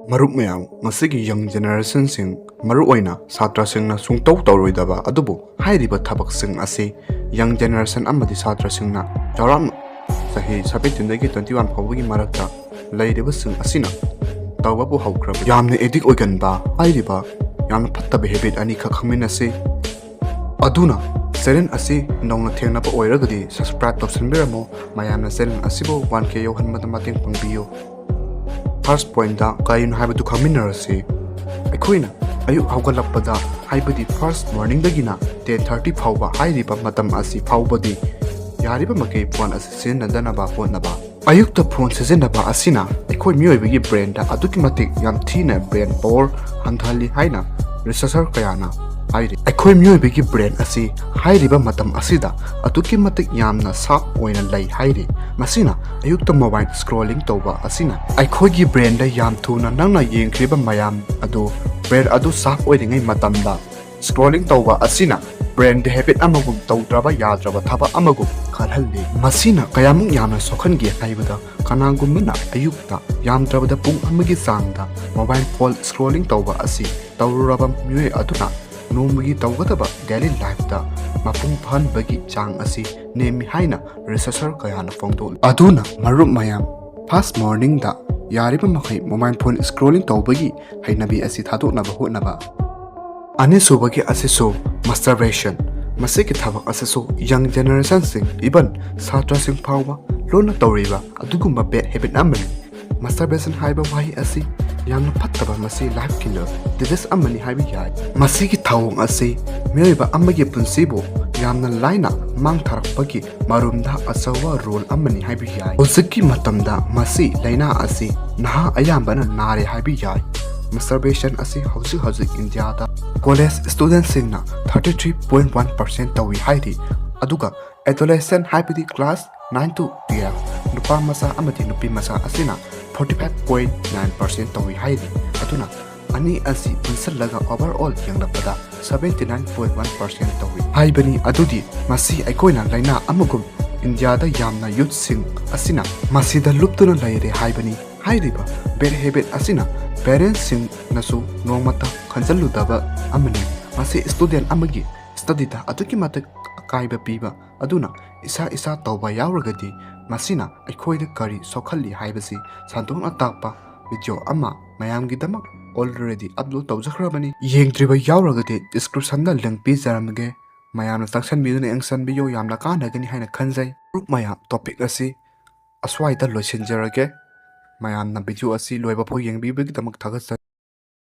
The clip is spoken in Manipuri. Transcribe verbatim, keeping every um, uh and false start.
ꯃꯔꯨꯞ ꯃꯌꯥꯝ, ꯉꯁꯤꯒꯤ young generationꯁꯤꯡ, ꯃꯔꯨꯑꯣꯏꯅ ꯁꯥꯇ꯭ꯔꯁꯤꯡꯅ ꯁꯨꯡꯇꯧ ꯇꯧꯔꯣꯏꯗꯕ ꯑꯗꯨꯕꯨ ꯍꯥꯏꯔꯤꯕ ꯊꯕꯛꯁꯤꯡ ꯑꯁꯤ young generation ꯑꯃꯗꯤ ꯁꯥꯇ꯭ꯔꯁꯤꯡꯅ ꯆꯥꯎꯔꯥꯛꯅ ꯆꯍꯤ seventeenꯗꯒꯤ twenty one ꯐꯥꯎꯕꯒꯤ ꯃꯔꯛꯇ ꯂꯩꯔꯤꯕꯁꯤꯡ ꯑꯁꯤꯅ ꯇꯧꯕꯕꯨ ꯍꯧꯈ꯭ꯔꯕ ꯌꯥꯝꯅ addict ꯑꯣꯏꯒꯟꯕ ꯍꯥꯏꯔꯤꯕ ꯌꯥꯝꯅ ꯐꯠꯇꯕ habit ꯑꯅꯤꯈꯛ ꯈꯪꯃꯤꯟꯅꯁꯤ꯫ ꯑꯗꯨꯅ channel ꯑꯁꯤ ꯅꯧꯅ ꯊꯦꯡꯅꯕ ꯑꯣꯏꯔꯒꯗꯤ subscribe ꯇꯧꯁꯟꯕꯤꯔꯝꯃꯨ꯫ ꯃꯌꯥꯝꯅ channel ꯑꯁꯤꯕꯨ one K ꯌꯧꯍꯟꯕꯗ ꯃꯇꯦꯡ ꯄꯥꯡꯕꯤꯌꯨ꯫ First pointꯇ ꯀꯔꯤꯅꯣ ꯍꯥꯏꯕꯗꯨ ꯈꯪꯃꯤꯟꯅꯔꯁꯤ꯫ ꯑꯩꯈꯣꯏꯅ ꯑꯌꯨꯛ ꯍꯧꯒꯠꯂꯛꯄꯗ, ꯍꯥꯏꯕꯗꯤ first morningꯗꯒꯤꯅ ten thirty ꯐꯥꯎꯕ ꯍꯥꯏꯔꯤꯕ ꯃꯇꯝ ꯑꯁꯤ ꯐꯥꯎꯕꯗꯤ ꯌꯥꯔꯤꯕ ꯃꯈꯩ phone ꯑꯁꯤ ꯁꯤꯖꯤꯟꯅꯗꯅꯕ ꯍꯣꯠꯅꯕ꯫ ꯑꯌꯨꯛꯇ phone ꯁꯤꯖꯤꯟꯅꯕ ꯑꯁꯤꯅ ꯑꯩꯈꯣꯏ ꯃꯤꯑꯣꯏꯕꯒꯤ brainꯗ ꯑꯗꯨꯛꯀꯤ ꯃꯇꯤꯛ ꯌꯥꯝ ꯊꯤꯅ brain power ꯍꯟꯊꯍꯜꯂꯤ ꯍꯥꯏꯅ researcher ꯀꯌꯥꯅ ꯍꯥꯏꯔꯤ꯫ ꯑꯩꯈꯣꯏ ꯃꯤꯑꯣꯏꯕꯒꯤ brain ꯑꯁꯤ ꯍꯥꯏꯔꯤꯕ ꯃꯇꯝ ꯑꯁꯤꯗ ꯑꯗꯨꯛꯀꯤ ꯃꯇꯤꯛ ꯌꯥꯝꯅ sharp ꯑꯣꯏꯅ ꯂꯩ ꯍꯥꯏꯔꯤ꯫ ꯃꯁꯤꯅ ꯑꯌꯨꯛꯇ mobile scrolling ꯇꯧꯕ ꯑꯁꯤꯅ ꯑꯩꯈꯣꯏꯒꯤ brainꯗ ꯌꯥꯝ ꯊꯨꯅ ꯅꯪꯅ ꯌꯦꯡꯈ꯭ꯔꯤꯕ ꯃꯌꯥꯝ ꯑꯗꯨ brain ꯑꯗꯨ sharp ꯑꯣꯏꯔꯤꯉꯩ ꯃꯇꯝꯗ scrolling ꯇꯧꯕ ꯑꯁꯤꯅ brainꯗ habit ꯑꯃꯒꯨꯝ, ꯇꯧꯗ꯭ꯔꯕ ꯌꯥꯗ꯭ꯔꯕ ꯊꯕꯛ ꯑꯃꯒꯨꯝ ꯈꯜꯍꯜꯂꯤ꯫ ꯃꯁꯤꯅ ꯀꯌꯥꯃꯨꯛ ꯌꯥꯝꯅ ꯁꯣꯛꯍꯟꯒꯦ ꯍꯥꯏꯕꯗ, ꯀꯅꯥꯒꯨꯝꯕꯅ ꯑꯌꯨꯛꯇ ꯌꯥꯝꯗ꯭ꯔꯕꯗ ꯄꯨꯡ ꯑꯃꯒꯤ ꯆꯥꯡꯗ mobile phone scrolling ꯇꯧꯕ ꯑꯁꯤ ꯇꯧꯔꯨꯔꯕ ꯃꯤꯑꯣꯏ ꯑꯗꯨꯅ ꯅꯣꯡꯃꯒꯤ ꯇꯧꯒꯗꯕ daily lifeꯇ ꯃꯄꯨꯡ ꯐꯥꯍꯟꯕꯒꯤ ꯆꯥꯡ ꯑꯁꯤ ꯅꯦꯝꯃꯤ ꯍꯥꯏꯅ researcher ꯀꯌꯥꯅ ꯐꯣꯡꯗꯣꯛꯂꯤ꯫ ꯑꯗꯨꯅ ꯃꯔꯨꯞ ꯃꯌꯥꯝ, first morningꯗ ꯌꯥꯔꯤꯕ ꯃꯈꯩ mobile phone scrolling ꯇꯧꯕꯒꯤ ꯍꯩꯅꯕꯤ ꯑꯁꯤ ꯊꯥꯗꯣꯛꯅꯕ ꯍꯣꯠꯅꯕ꯫ ꯑꯅꯤꯁꯨꯕꯒꯤ ꯑꯁꯤꯁꯨ masturbation꯫ ꯃꯁꯤꯒꯤ ꯊꯕꯛ ꯑꯁꯤꯁꯨ young generationꯁꯤꯡ, even ꯁꯥꯇ꯭ꯔꯁꯤꯡ ꯐꯥꯎꯕ ꯂꯣꯏꯅ ꯇꯧꯔꯤꯕ ꯑꯗꯨꯒꯨꯝꯕ bad habit ꯑꯃꯅꯤ꯫ Masturbation ꯍꯥꯏꯕ ꯋꯥꯍꯩ ꯑꯁꯤ ꯌꯥꯝꯅ ꯐꯠꯇꯕ, ꯃꯁꯤ life killer disease ꯑꯃꯅꯤ ꯍꯥꯏꯕ ꯌꯥꯏ꯫ ꯃꯁꯤꯒꯤ ꯊꯧꯑꯣꯡ ꯑꯁꯤ ꯃꯤꯑꯣꯏꯕ ꯑꯃꯒꯤ ꯄꯨꯟꯁꯤꯕꯨ ꯌꯥꯝꯅ ꯂꯥꯏꯅ ꯃꯥꯡꯊꯔꯛꯄꯒꯤ ꯃꯔꯨꯝꯗ ꯑꯆꯧꯕ role ꯑꯃꯅꯤ ꯍꯥꯏꯕ ꯌꯥꯏ꯫ ꯍꯧꯖꯤꯛꯀꯤ ꯃꯇꯝꯗ ꯃꯁꯤ ꯂꯥꯏꯅꯥ ꯑꯁꯤ ꯅꯍꯥ ꯑꯌꯥꯝꯕꯅ ꯅꯥꯔꯦ ꯍꯥꯏꯕ ꯌꯥꯏ꯫ Masturbation ꯑꯁꯤ ꯍꯧꯖꯤꯛ ꯍꯧꯖꯤꯛ ꯏꯟꯗꯤꯌꯥꯗ college studentꯁꯤꯡꯅ thirty three point one percent ꯇꯧꯏ ꯍꯥꯏꯔꯤ, ꯑꯗꯨꯒ adolescent ꯍꯥꯏꯕꯗꯤ class nine to twelve ꯅꯨꯄꯥ ꯃꯆꯥ ꯑꯃꯗꯤ ꯅꯨꯄꯤ ꯃꯆꯥ ꯑꯁꯤꯅ forty five point nine percent ꯇꯧꯏ ꯍꯥꯏꯔꯤ꯫ ꯑꯗꯨꯅ ꯑꯅꯤ ꯑꯁꯤ ꯄꯨꯟꯁꯤꯜꯂꯒ overall ꯌꯦꯡꯂꯛꯄꯗ seventy nine point one percent ꯇꯧꯏ ꯍꯥꯏꯕꯅꯤ꯫ ꯑꯗꯨꯗꯤ ꯃꯁꯤ ꯑꯩꯈꯣꯏꯅ ꯂꯥꯏꯅꯥ ꯑꯃꯒꯨꯝ ꯏꯟꯗꯤꯌꯥꯗ ꯌꯥꯝꯅ youthꯁꯤꯡ ꯑꯁꯤꯅ ꯃꯁꯤꯗ ꯂꯨꯞꯇꯨꯅ ꯂꯩꯔꯦ ꯍꯥꯏꯕꯅꯤ꯫ ꯍꯥꯏꯔꯤꯕ bad habit ꯑꯁꯤꯅ parentsꯁꯤꯡꯅꯁꯨ ꯅꯣꯡꯃꯇ ꯈꯟꯖꯤꯜꯂꯨꯗꯕ ꯑꯃꯅꯤ꯫ ꯃꯁꯤ student ꯑꯃꯒꯤ studyꯗ ꯑꯗꯨꯛꯀꯤ ꯃꯇꯤꯛ ꯑꯀꯥꯏꯕ ꯄꯤꯕ ꯑꯗꯨꯅ ꯏꯁꯥ ꯏꯁꯥ ꯇꯧꯕ ꯌꯥꯎꯔꯒꯗꯤ ꯃꯁꯤꯅ ꯑꯩꯈꯣꯏꯗ ꯀꯔꯤ ꯁꯣꯛꯍꯜꯂꯤ ꯍꯥꯏꯕꯁꯤ ꯁꯟꯗꯣꯛꯅ ꯇꯥꯛꯄ video ꯑꯃ ꯃꯌꯥꯝꯒꯤꯗꯃꯛ already upload ꯇꯧꯖꯈ꯭ꯔꯕꯅꯤ꯫ ꯌꯦꯡꯗ꯭ꯔꯤꯕ ꯌꯥꯎꯔꯒꯗꯤ descriptionꯗ link ꯄꯤꯖꯔꯝꯒꯦ, ꯃꯌꯥꯝꯅ ꯆꯪꯁꯟꯕꯤꯗꯨꯅ ꯌꯦꯡꯁꯟꯕꯤꯌꯨ, ꯌꯥꯝꯅ ꯀꯥꯟꯅꯒꯅꯤ ꯍꯥꯏꯅ ꯈꯟꯖꯩ꯫ ꯃꯔꯨꯞ ꯃꯌꯥꯝ, topic ꯑꯁꯤ ꯑꯁ꯭ꯋꯥꯏꯗ ꯂꯣꯏꯁꯤꯟꯖꯔꯒꯦ꯫ ꯃꯌꯥꯝꯅ video ꯑꯁꯤ ꯂꯣꯏꯕ ꯐꯥꯎ ꯌꯦꯡꯕꯤꯕꯒꯤꯗꯃꯛ ꯊꯥꯒꯠꯆꯔꯤ꯫